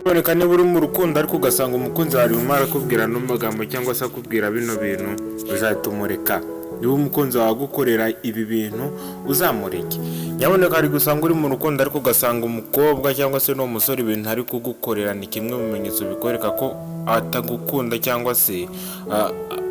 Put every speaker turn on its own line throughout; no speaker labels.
Kuboneka niba uri mu rukundo ariko ugasanga umukunzi wawe arimo arakubwira ano magambo cyangwa se akubwira bino bintu, uzahita umureka. Niba umukunzi wawe agukorera ibi bintu, uzamureke. Nyabuneka, hari gusanga uri mu rukundo ariko ugasanga umukobwa cyangwa se n'uwo musore ibintu ari kugukorera ni kimwe mu bimenyetso bikwereka ko atagukunda cyangwa se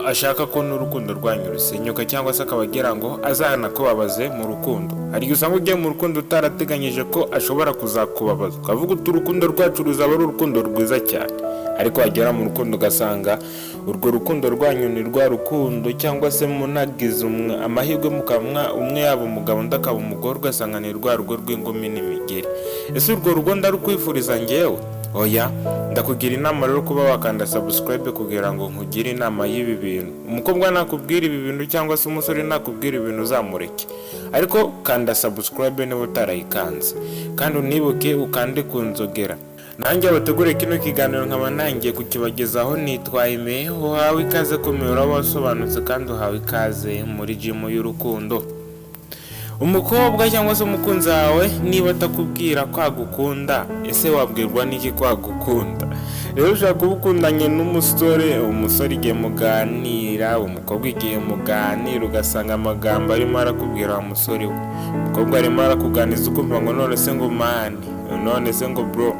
ashaka ko n'urukundo rwanyu rusenyuka, cyangwa se akaba agira ngo azanakubabaze mu rukundo. Hari igihe usanga ugiye mu rukundo utarateganyije ko ashobora kuzakubabaza, ukavuga uti: "Urukundo rwacu ruzaba ari urukundo rwiza cyane", ariko wagera mu rukundo ugasanga urwo rukundo rwanyu ni rwa rukundo, cyangwa se munagize amahirwe mukaba umwe yaba umugabo undi akaba umugore, ugasanga ni rwa rugo rw'ingumi n'imigeri. Ese urwo rugo ndarukwifuriza ngewe? Oya. Ndakugira inama rero kuba wakanda subscribe kugira ngo nkugire inama y'ibi bintu. Umukobwa nakubwira ibi bintu cyangwa se umusore nakubwira ibintu, uzamureke. Ariko kanda subscribe niba utarayikanze, kandi unibuke ukande ku nzogera. Nanjye bategure kino kiganiro nkaba nangiye kukibagezaho, nitwa Aime. Uhawe ikaze ku miyoboro wasobanutse kandi uhawe ikaze muri jimu y'urukundo. Umukobwa cyangwa se umukunzi wawe niba atakubwira ko agukunda, ese wabwirwa n'iki ko agukunda? Rero ushobora kuba ukundanye n'umusore, umusore igihe muganira, umukobwa igihe muganira, ugasanga amagambo arimo arakubwira wa musore we, umukobwa arimo arakuganiza, ukumva ngo: "None se", ngo "man", "none se", ngo "bro".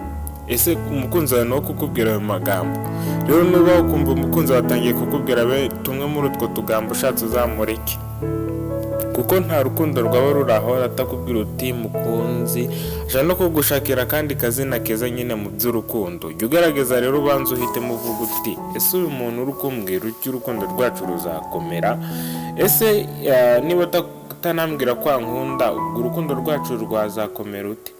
Ese umukunzi wawe ni uwo kukubwira ayo magambo? Rero nuba ukumva umukunzi wawe atangiye kukubwira tumwe muri utwo tugambo, ushatse uzamureke, kuko nta rukundo rwaba ruri aho atakubwira uti "mukunzi", ashobora no kugushakira akandi kazina keza nyine mu by'urukundo. Jya ugerageza rero ubanza uhitemo, uvuga uti: "Ese uyu muntu uri kumbwira uti urukundo rwacu ruzakomera, ese niba utanambwira ko ankunda, ubwo urukundo rwacu rwazakomera ute?"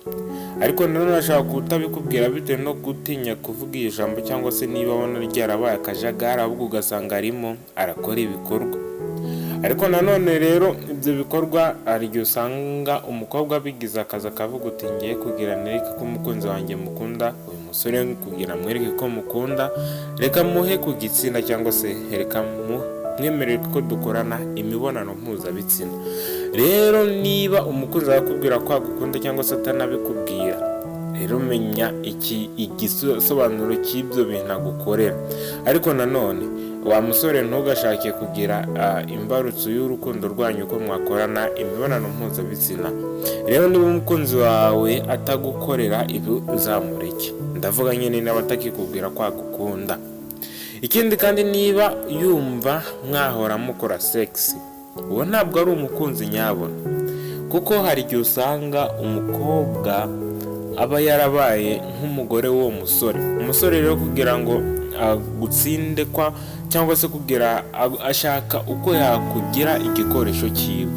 Ariko nanone ashobora kutabikubwira bitewe no gutinya kuvuga iri jambo, cyangwa se niba abona ryarabaye akajagari, ahubwo ugasanga arimo arakora ibikorwa. Ariko nanone rero ibyo bikorwa, hari igihe usanga umukobwa abigize akazi, akavuga uti: "Ngiye kugira nereke ko umukunzi wanjye mukunda, uyu musore, kugira mwereke ko mukunda, reka muhe ku gitsina, cyangwa se reka mwemerere ko dukorana imibonano mpuzabitsina." Rero niba umukunzi wawe akubwira ko agukunda cyangwa se atanabikubwira, rero menya iki igisobanuro cy'ibyo bintu agukorera. Ariko nanone wa musore, ntugashake kugira imbarutso y'urukundo rwanyu ko mwakorana imibonano mpuzabitsina. Rero niba umukunzi wawe atagukorera ibi, uzamureke. Ndavuga nyine niba atakikubwira ko agukunda. Ikindi kandi, niba yumva mwahora mukora sex, uwo ntabwo ari umukunzi nyabona, kuko hari igihe usanga umukobwa aba yarabaye nk'umugore w'uwo musore. Umusore rero kugira ngo agutsinde kwa cyangwa se kugira ashaka uko yakugira igikoresho cyiwe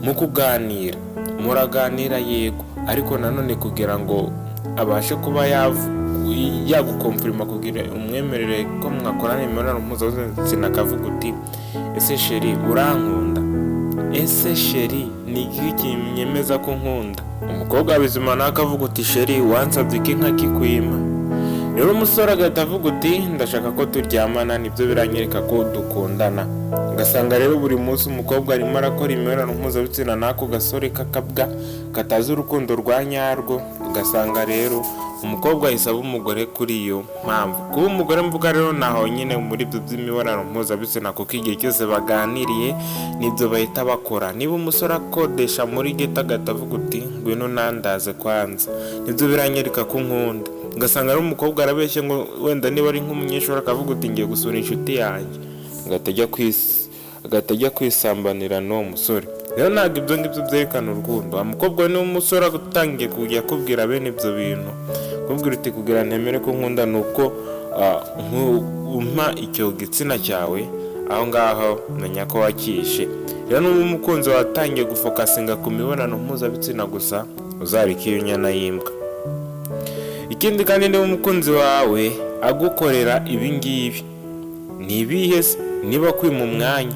mu kuganira, muraganira yego, ariko nanone kugira ngo abashe kuba yagukomfirima, kugira umwemerere ko mwakorana imibonano mpuzabitsina, akavuga uti: "Ese chéri, urankunda? Ese chéri, ni iki kinyemeza ko nkunda?" Umukobwa bizima nawe akavuga uti: "Chéri, wansabye iki nkakikwima?" Rero umusore agahita avuga uti: "Ndashaka ko turyamana, nibyo biranyereka ko dukundana." Ugasanga rero buri munsi umukobwa arimo arakora imibonano mpuzabitsina n'ako gasore k'akabwa katazi urukundo rwa nyarwo. Ugasanga rero umukobwa ahise aba umugore kuri iyo mpamvu. Kuba umugore mvuga rero naho nyine muri ibyo by'imibonano mpuzabitsina, kuko igihe cyose baganiriye nibyo bahita bakora. Niba umusore akodesha muri ghetto, agahita avuga uti: "Ngwino nandaze kwanza, nibyo biranyereka ko nkunda." Ugasanga ari umukobwa arabeshye ngo wenda niba ari nk'umunyeshuri, akavuga uti: "Ngiye gusura inshuti yanjye", agahita ajya kwisambanira n'uwo musore. Rero ntabwo ibyo ngibyo byerekana urukundo. Wa mukobwa we, niba umusore atangiye kujya akubwira bene ibyo bintu, kubwira uti: "Kugira ntemere ko nkunda ni uko umpa icyo gitsina cyawe", aho ngaho menya ko wakishe. Rero niba umukunzi watangiye gufokasinga ku mibonano mpuzabitsina gusa, uzareke iyo nyana y'imbwa. Ikindi kandi, niba umukunzi wawe agukorera ibi ngibi, ni ibihe se? Niba kwima umwanya,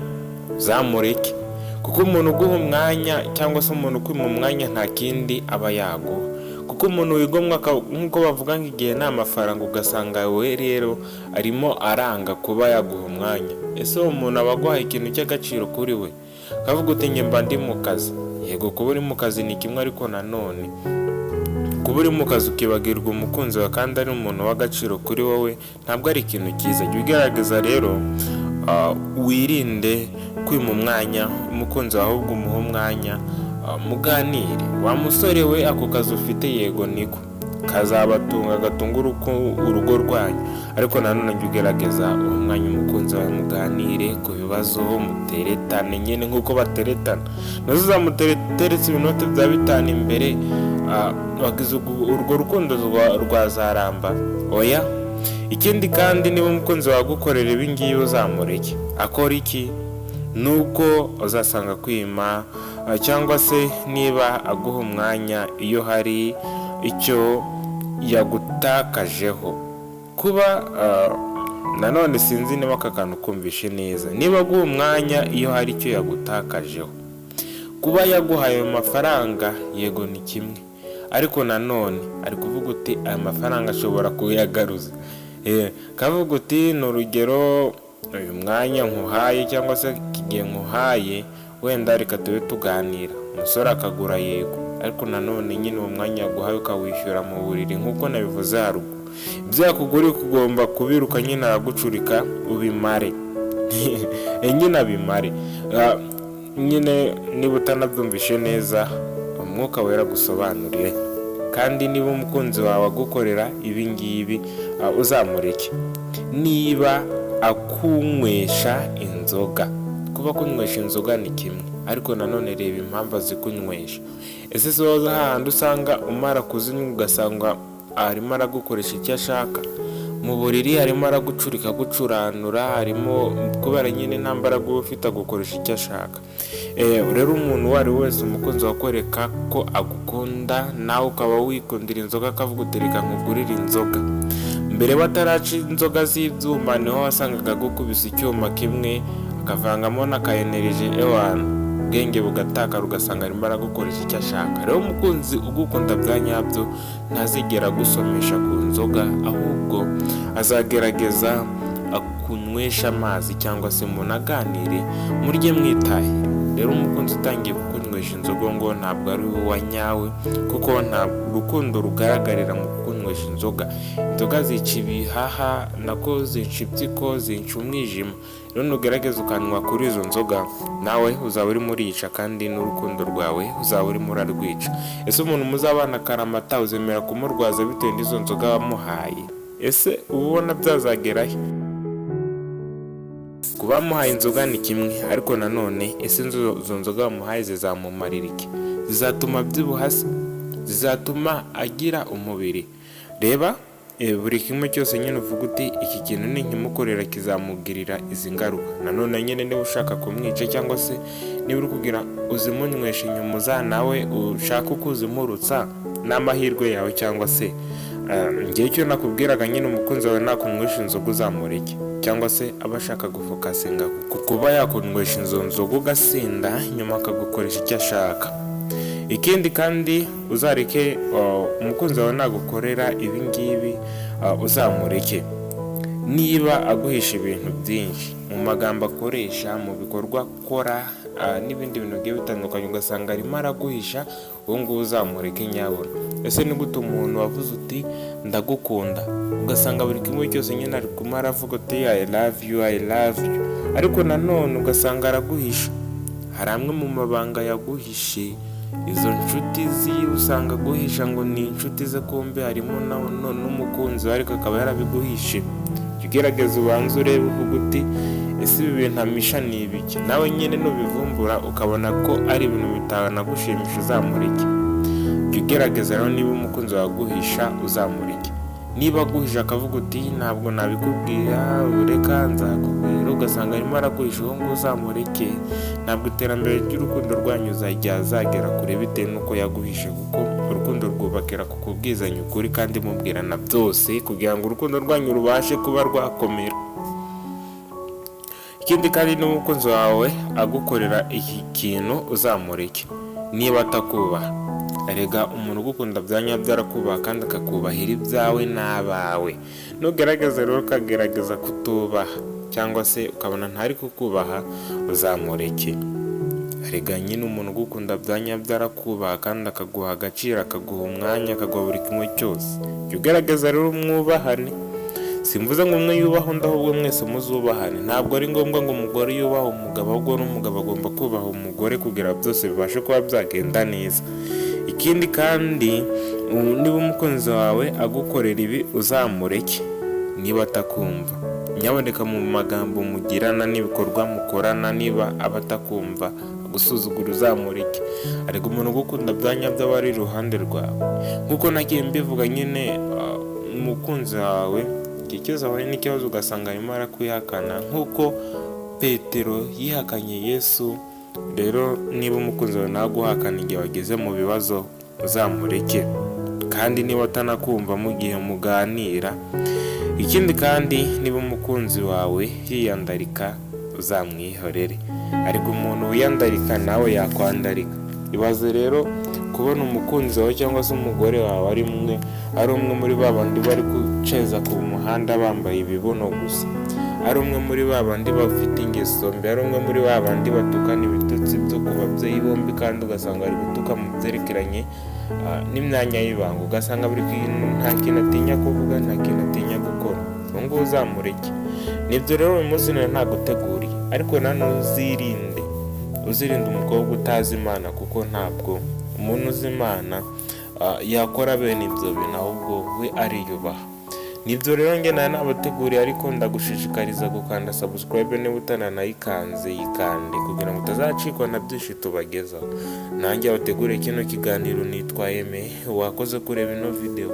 uzamureke, kuko umuntu uguha umwanya cyangwa se umuntu ukwima umwanya nta kindi aba yaguha. Kuko umuntu wigomwa, nk'uko bavuga ngo igihe ni amafaranga, ugasanga we rero arimo aranga kuba yaguha umwanya. Ese uwo muntu aba aguhaye ikintu cy'agaciro kuri we? Akavuga uti: "Njye mba ndi mu kazi." Yego, kuba uri mu kazi ni kimwe, ariko nanone kuba Kuba uri mu kazi ukibagirwa umukunzi wawe kandi ari umuntu w'agaciro kuri wowe, ntabwo ari ikintu cyiza. Jya ugerageza rero wirinde kwima umwanya umukunzi wawe, ahubwo umuhe umwanya, muganire. Wa musore we, ako kazi ufite, yego niko kazabatunga, gatunga urugo rwanyu, ariko nanone jya ugerageza uhe umwanya umukunzi wawe, muganire ku bibazo, muteretane nyine nk'uko bateretana. Ntuzamuteretse ibinote bya 5 imbere, wagize urwo rukundo rwazaramba? Oya. Ikindi kandi, niba umukunzi wawe agukorera ibi ngibi, uzamureke. Akora iki? Nuko uzasanga kwima, cyangwa se niba aguha umwanya iyo hari icyo yagutakajeho. Kuba nanone, sinzi niba aka kantu kumvishe neza, niba aguha umwanya iyo hari icyo yagutakajeho, kuba yaguhaye ayo mafaranga, yego ni kimwe, ariko nanone ari kuvuga uti aya mafaranga ashobora kuyagaruza. Kavuga uti ni urugero, uyu mwanya nkuhaye cyangwa se iki gihe nkuhaye, wenda reka tube tuganira, umusore akagura, yego, ariko nanone nyine uwo mwanya yaguhaye ukawishyura mu buriri nk'uko nabivuze haruguru. Ibyo yakuguriye ugomba kubiruka nyine, aragucurika ubimare nyine, abimare nyine. Niba utanabyumvishe neza, Umwuka Wera agusobanurire. Kandi niba umukunzi wawe agukorera ibi ngibi, uzamureke. Niba akunywesha inzoga, kuba kunywesha inzoga ni kimwe, ariko nanone reba impamvu azikunywesha. Ese si wowe hahandi usanga umara kuzinywa ugasanga arimo aragukoresha icyo ashaka mu buriri, arimo aragucurika, agucuranura, harimo kubera nyine nta mbaraga uba ufite, agukoresha icyo ashaka. Rero umuntu uwo ari we wese, umukunzi wakwereka ko agukunda, nawe ukaba wikundira inzoga, akavuga uti reka nkugurire inzoga. Mbere bataraca inzoga z'ibyuma, niho wasangaga agukubise icyuma kimwe akavangamo na ka energy, ewana ubwenge bugatakara, ugasanga arimo aragukoresha icyo ashaka. Rero umukunzi ugukunda bya nyabyo ntazigera agusomesha ku nzoga, ahubwo azagerageza akunywesha amazi cyangwa se munaganire, murye mwitahire. Rero umukunzi utangiye kukunywesha inzoga ngo ntabwo ari we wa nyawe, kuko nta rukundo rugaragarira mu kukunywesha inzoga. Inzoga zica ibihaha, nako zica impyiko, zica umwijima. Rero nugerageza ukanywa kuri izo nzoga, nawe uzaba urimo uriyica kandi n'urukundo rwawe uzaba urimo urarwica. Ese umuntu muzabana akaramata uzemera kumurwaza bitewe n'izo nzoga wamuhaye? Ese uba ubona byazagerahe? Kuba wamuhaye inzoga ni kimwe, ariko nanone ese izo nzoga wamuhaye zizamumarira iki? Zizatuma abyibuha se? Zizatuma agira umubiri? Reba buri kimwe cyose nyine uvuga uti iki kintu ninkimukorera kizamugirira izi ngaruka. Nanone nyine niba ushaka kumwica cyangwa se niba uri kugira uzimunywesha inyuma, uza nawe ushaka uko uzimurutsa, n'amahirwe yawe. Cyangwa se ngewe icyo nakubwiraga nyine, umukunzi wawe nakunywesha inzoga uzamureke, cyangwa se aba ashaka gufocusinga ku kuba yakunywesha izo nzoga ugasinda, nyuma akagukoresha icyo ashaka. Ikindi kandi uzareke, umukunzi wawe nagukorera ibi ngibi, uzamureke. Niba aguhisha ibintu byinshi mu magambo akoresha, mu bikorwa akora, n'ibindi bintu bigiye bitandukanye, ugasanga arimo araguhisha, uwo nguwo uzamureke nyabuna. Ese ni gute umuntu wavuze uti ndagukunda, ugasanga buri kimwe cyose nyine ari kumwe aravuga uti "I love you, I love you", ariko nanone ugasanga araguhisha? Hari amwe mu mabanga yaguhishe. Izo nshuti ziwe usanga aguhisha ngo ni inshuti ze, kumbe harimo n'umukunzi we, ariko akaba yarabiguhishe. Jya ugerageza ubanze urebe, uvuga uti ese ibi bintu amisha ni ibiki? Nawe nyine nubivumbura ukabona ko ari ibintu bitanagushimisha, uzamureke. Jya ugerageza rero, niba umukunzi wawe aguhisha, uzamureke. Niba aguhisha akavuga uti ntabwo nabikubwira, reka nzakubwira, ugasanga arimo araguhisha, uwo nguwo uzamureke. Ntabwo iterambere ry'urukundo rwanyu ryazagera kure bitewe n'uko yaguhishe, kuko urukundo rwubakira ku kubwizanya ukuri kandi mubwirana byose kugira ngo urukundo rwanyu rubashe kuba rwakomera. Ikindi kandi, niba umukunzi wawe agukorera iki kintu, uzamureke. Niba atakubaha, erega umuntu ugukunda bya nyabyo arakubaha kandi akakubahira ibyawe n'abawe. Nugerageza rero ukagerageza kutubaha cyangwa se ukabona ntari kukubaha, uzamureke. Erega nyine umuntu ugukunda bya nyabyo arakubaha kandi akaguha agaciro, akaguha umwanya, akaguha buri kimwe cyose. Jya ugerageza rero mwubahane. Simvuze ngo umwe yubahe undi, ahubwo mwese muzubahane. Ntabwo ari ngombwa ngo umugore yubahe umugabo, ahubwo n'umugabo agomba kubaha umugore kugira byose bibashe kuba byagenda neza. Ikindi kandi, niba umukunzi wawe agukorera ibi, uzamureke niba atakumva. Nyaboneka mu magambo mugirana n'ibikorwa mukorana, niba aba atakumva, agusuzugura, uzamureke. Ariko umuntu ugukunda bya nyabyo aba ari iruhande rwawe. Nk'uko nagiye mbivuga nyine, umukunzi wawe igihe cyose ahuye n'ikibazo ugasanga arimo arakwihakana nk'uko Petero yihakanye Yesu. Rero niba umukunzi wawe nawe aguhakana igihe wageze mu bibazo, uzamureke. Kandi niba atanakumva mu gihe muganira. Ikindi kandi, niba umukunzi wawe yiyandarika, uzamwihorere. Ariko umuntu wiyandarika nawe yakwandarika. Ibaze rero kubona umukunzi wawe cyangwa se umugore wawe ari umwe muri ba bandi bari guceza ku muhanda bambaye ibibuno gusa, ari umwe muri ba bandi bafite ingeso mbi, ari umwe muri ba bandi batukana ibitutsi byo ku babyeyi bombi, kandi ugasanga ari gutuka mu byerekeranye n'imyanya y'ibanga, ugasanga buri kintu, nta kintu atinya kuvuga, nta kintu atinya gukora, uwo nguwo uzamureke. Nibyo rero uyu munsi nari naguteguriye. Ariko nanone uzirinde umukobwa utazi Imana, kuko ntabwo umuntu uzi Imana yakora bene ibyo bintu, ahubwo we ariyubaha. Nibyo rero njye nari nabateguriye, ariko ndagushishikariza gukanda subscribe. Niba utananayikanze, yikande kugira ngo utazacikwa na byinshi tubagezaho. Nanjye wateguriye kino kiganiro nitwa Aime. Wakoze kureba ino video.